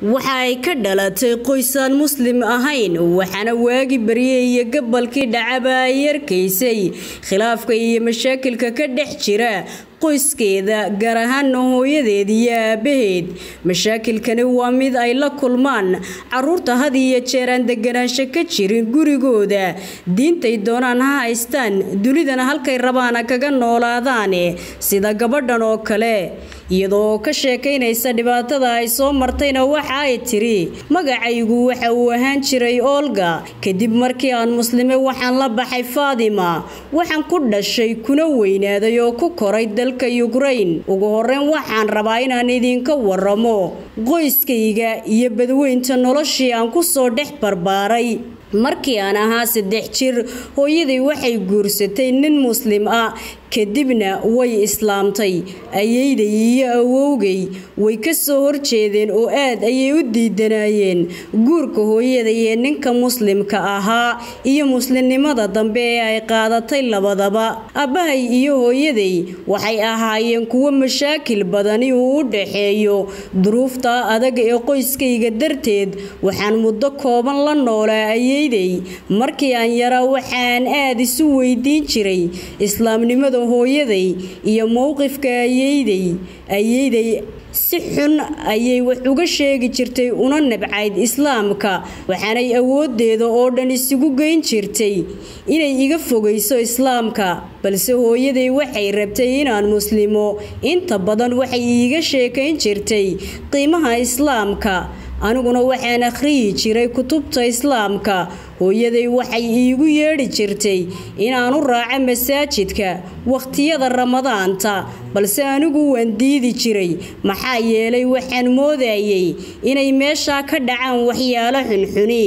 Waxa ay ka dhalatay qoys aan Muslim ahayn, waxaana waagi baryay iyo gabalkii dhacaba ay arkaysay khilaafka iyo mashaakilka ka dhex jira qoyskeeda, gaar ahaan hooyadeed iyo aabaheed. Mashaakilkani waa mid ay la kulmaan caruurta had iyo jeer aan deganaansho ka jirin gurigooda, diintay doonaan ha haystaan, dunidana halkay rabaana kaga noolaadaane, sida gabadhan oo kale. Iyadoo ka sheekaynaysa dhibaatada ay soo martayna waxa ay tiri: magacaygu waxa uu ahaan jiray Olga, kadib markii aan muslimay waxaan la baxay Fatima. Waxaan ku dhashay kuna weynaaday oo ku koray dalka Ukraine. Ugu horreyn waxaan rabaa inaan idinka waramo qoyskayga iyo badweynta noloshii aan ku soo dhex barbaaray. Markii aan ahaa 3 jir, hooyaday waxay guursatay nin Muslim ah, kadibna way islaamtay. Ayeeyday iyo awowgay way ka soo horjeedeen oo aad ayay u diidanayeen guurka hooyaday ee ninka Muslimka ahaa iyo muslimnimada dambe ee ay qaadatay labadaba. Aabbahay iyo hooyaday waxay ahaayeen kuwo mashaakil badani uu u dhaxeeyo. Duruufta adag ee qoyskayga darteed waxaan muddo kooban la noolaa ayeeyday. Markii aan yaraa waxaan aad isu weydiin jiray islaamnimada hooyaday iyo mowqifka ayeeyday. Ayeeyday si xun ayay wax uga sheegi jirtay una nabcayd islaamka, waxaanay awoodeeda oo dhan isugu geyn jirtay inay iga fogeyso islaamka. Balse hooyaday waxay rabtay inaan muslimo. Inta badan waxay iiga sheekayn jirtay qiimaha islaamka, aniguna waxaan akhriyi jiray kutubta islaamka. Hooyaday waxay iigu yeedhi jirtay inaan u raaco masaajidka waqtiyada Ramadaanta, balse anigu waan diidi jiray, maxaa yeelay waxaan moodayay inay meesha ka dhacaan waxyaalo xunxuni.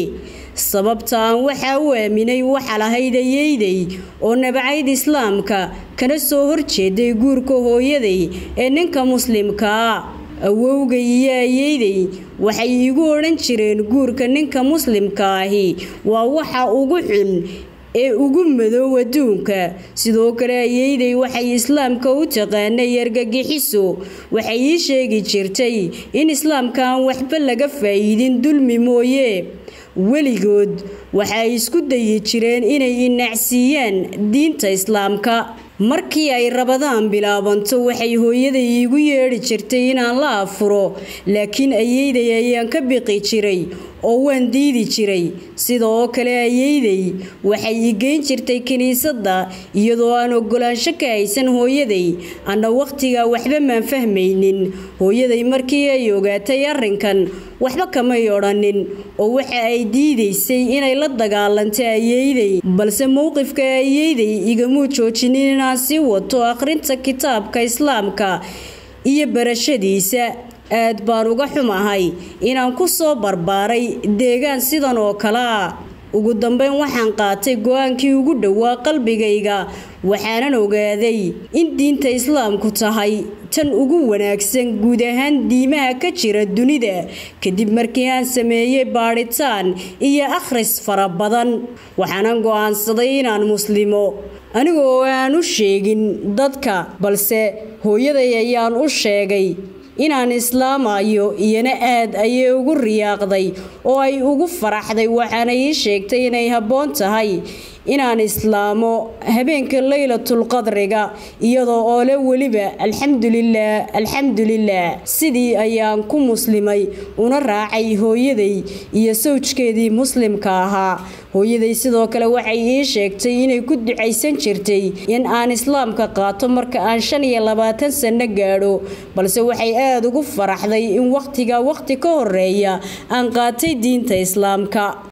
Sababta aan waxa u aaminay waxa lahayd ayeeyday oo nabcayd islaamka kana soo horjeeday guurka hooyaday ee ninka Muslimka ah. Awowgay iyo ayeeyday waxay iigu odhan jireen guurka ninka Muslimka ahi waa waxa ugu xun ee ugu madow adduunka. Sidoo kale ayeeyday waxay islaamka u taqaanay argagixiso. Waxay ii sheegi jirtay in islaamka aan waxba laga faa'iidin dulmi mooye. Weligood waxay isku dayi jireen inay inacsiiyaan diinta islaamka. Markii ay Rabadaan bilaabanto waxay hooyaday iigu yeedhi jirtay inaan la afuro, laakiin ayeeyday ayaan ka biqi jiray oo waan diidi jiray. Sidoo kale ayeeyday waxay i geyn jirtay kiniisadda iyadoo aan oggolaansho ka haysan hooyaday. Anna waqtigaa waxba maan fahmaynin. Hooyaday markii ay ogaatay arrinkan waxba kamay odhanin oo waxa ay diidaysay inay la dagaalanto ayeeyday. Balse mowqifka ayeeyday igamuu joojinin inaan sii wato akhrinta kitaabka islaamka iyo barashadiisa. Aad baan uga xumahay inaan ku soo barbaaray deegaan sidan oo kale ah. Ugu dambeyn waxaan qaatay go'aankii ugu dhowaa qalbigayga, waxaanan ogaaday in diinta islaamku tahay tan ugu wanaagsan guud ahaan diimaha ka jira dunida. Kadib markii aan sameeyay baadhitaan iyo akhris fara badan, waxaanan go'aansaday inaan muslimo, anigoo aan u sheegin dadka, balse hooyaday ayaan u sheegay inaan islaamayo. Iyana aad ayay ugu riyaaqday oo ay ugu faraxday, waxaana ii sheegtay inay habboon tahay inaan islaamo habeenka Laylatul Qadriga, iyadoo oo le weliba alxamdulillaah alxamdulillaah. Sidii ayaan ku muslimay una raacay hooyaday iyo sawjkeedii muslimka ahaa. Hooyaday sidoo kale waxay ii sheegtay inay ku ducaysan jirtay in aan islaamka qaato marka aan 25 sano gaadho, balse waxay aad ugu faraxday in waqtiga waqti ka horeeya aan qaatay diinta islaamka.